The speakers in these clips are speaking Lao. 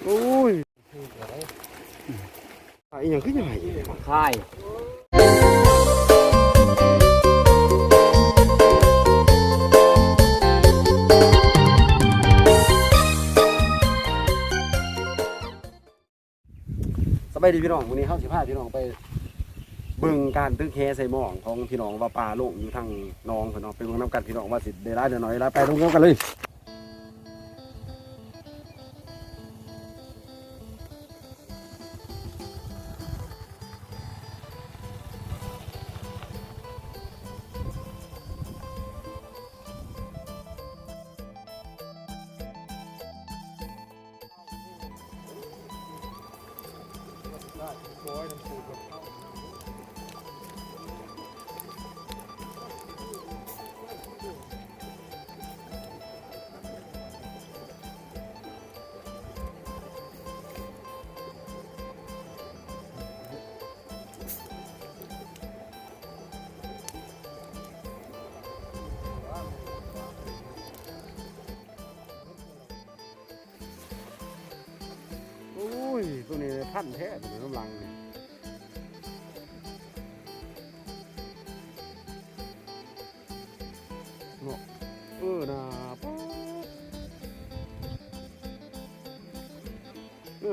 ໂອ້ຍ ອີຫຍັງຄືໃຫຍ່ແທ້ວະ? ຄາຍ. ສະບາຍດີພີ່ນ້ອງ, ມື້ນີ້ເຮົາຊິພາພີ່ນ້ອງໄປເບິ່ງການຕຶກແຫໃສ່ມອງຂອງພີ່ນ້ອງວ່າປາລົງຢູ່ທາງໜອງເພິ່ນເນາະ, ໄປເບິ່ງນຳກັນພີ່ນ້ອງວ່າຊິໄດ້ຫຼາຍໄດ້ໜ້ອຍ, ໄປເບິ່ງນຳກັນເລີຍ. ໂອ້ຍ ໂຕນີ້ພັນແທ້ ໂຕນີ້ນຳຫຼັງນີ້ເນາະ. ເອີ ນາ ປາດ ເອີ.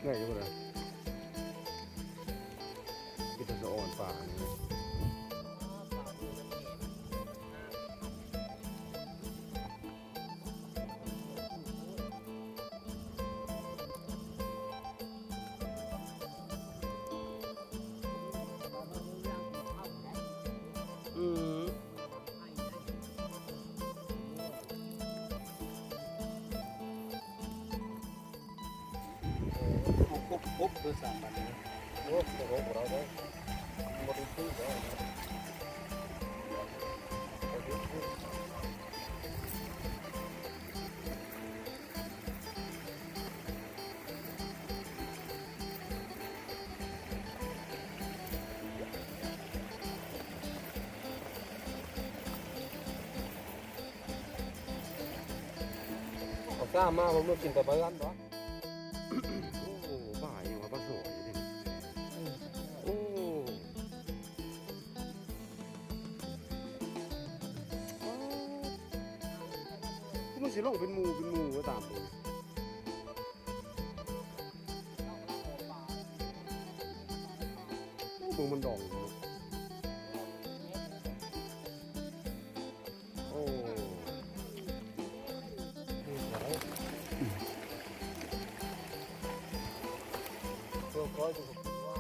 ໄດ້ຢູ່ບໍ່ລະ? ເປັນຕາສະອອນປານີ້ເລີຍ. ອືມ. ຄົບຄົບຄືສາມບາດນີ້. ໂອ້ ໂອ້ ບໍ່ໄດ້ເດີ ບໍ່ໄດ້ຊື້ເດີ. ເອົາຊ້າມາ ເບິ່ງ ກິນແຕ່ໃບອັນດອກ. ໂອ້ ປາຫຍັງວະ ປາສອຍນີ້. ໂອ້ ຄືມັນຊິລົງເປັນໝູ່ເປັນໝູ່ໄວ້ຕາມນີ້. ໂອ້ ເບິ່ງມັນດອງ. ໂອ້ ໂຕກ້ອຍ ໂຕກ້ອຍ.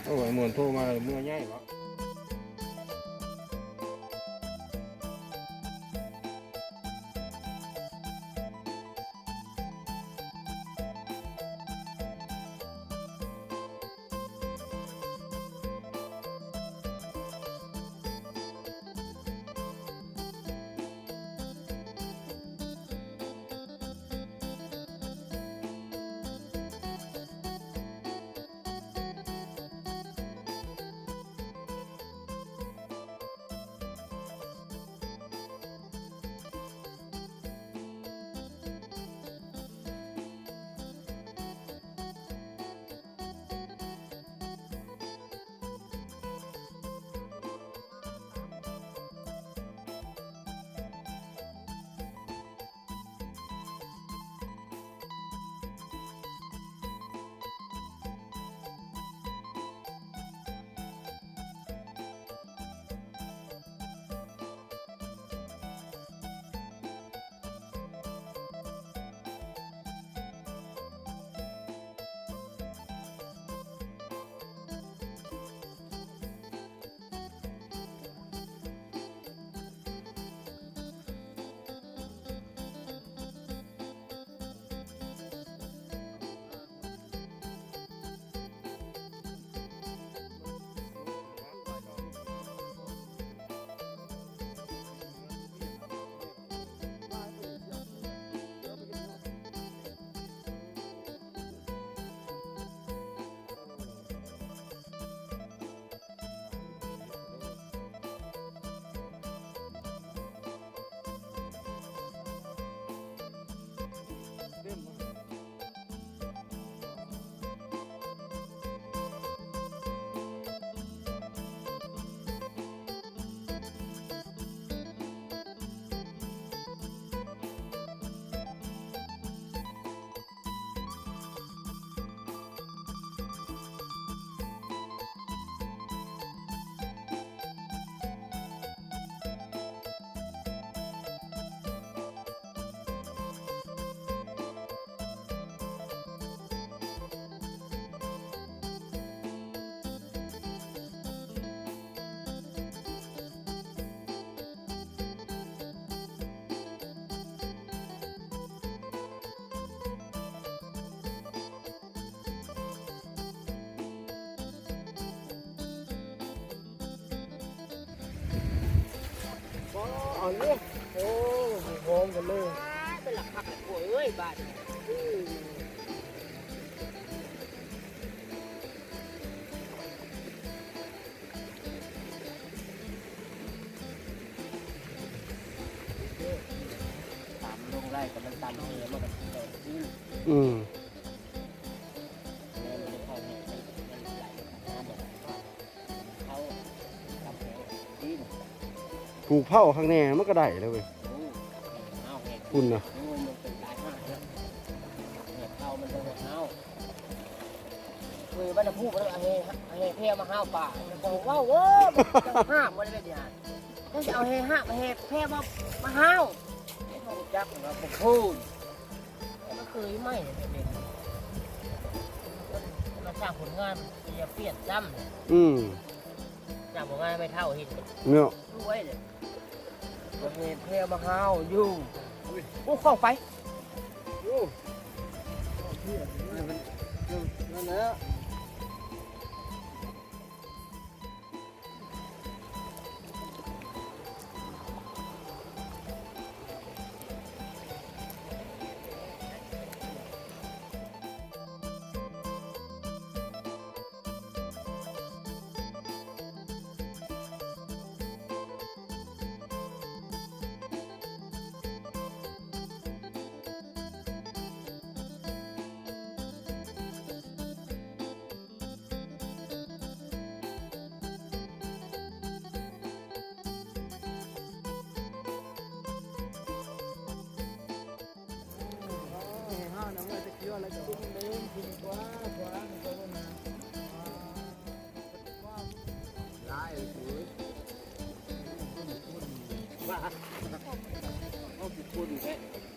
ໂອ້ຍ ມ່ວນໂທມາເມືອໃຫຍ່ບໍ? ໂອ້ ໂຮມກັນເລີຍ ເປັນຫຼັກພັກໂອ້ຍເອີຍ ບາດນີ້ ຕຳລົງໄລ່ ກໍມັນຕຳເຮ ມັນກໍແຕກຂຶ້ນ ອືມ ແມ່ນ ມັນເຂົ້າເຮ ມັນໄຫຼ ເຂົ້າ ປູກເພົາຂ້າງແນ່ມັນກໍໄດ້ແລ້ວເວີຍ ໂອ້ ເຮົາເຮັດ ພຸ້ນນະ ໂອ້ ມັນເປັນຕາຍຫາຍນະ ເຮັດເຂົ້າມັນຕ້ອງເອົາ ເອີຍ ວັນນະພູກ ເອີຍ ເອົາແຮ່ ເອົາແຮ່ແພມາຫາວປາ ເຈົ້າເວົ້າ ໂອ້ ເຈົ້າຫ້າມບໍ່ໄດ້ເລີຍ ເຈົ້າຊິເອົາແຮ່ຫາບ ແຮ່ແພມາ ມາຫາວ ເຈົ້າຮູ້ຈັກນະ ບໍ່ໂພດ ມັນເຄີຍໃໝ່ແບບນີ້ ມາສ້າງຜົນງານ ຢ່າປ່ຽນຊ້ຳ ອືມ ສ້າງຜົນງານໃຫ້ເຖົ້າເຫັນເນາະ ລວຍເດ້ ເຮັດແພມາຫາວຢູ່ ໂອ້ ຂອງໄປ ໂອ້ ນັ້ນແຫຼະ. Wow.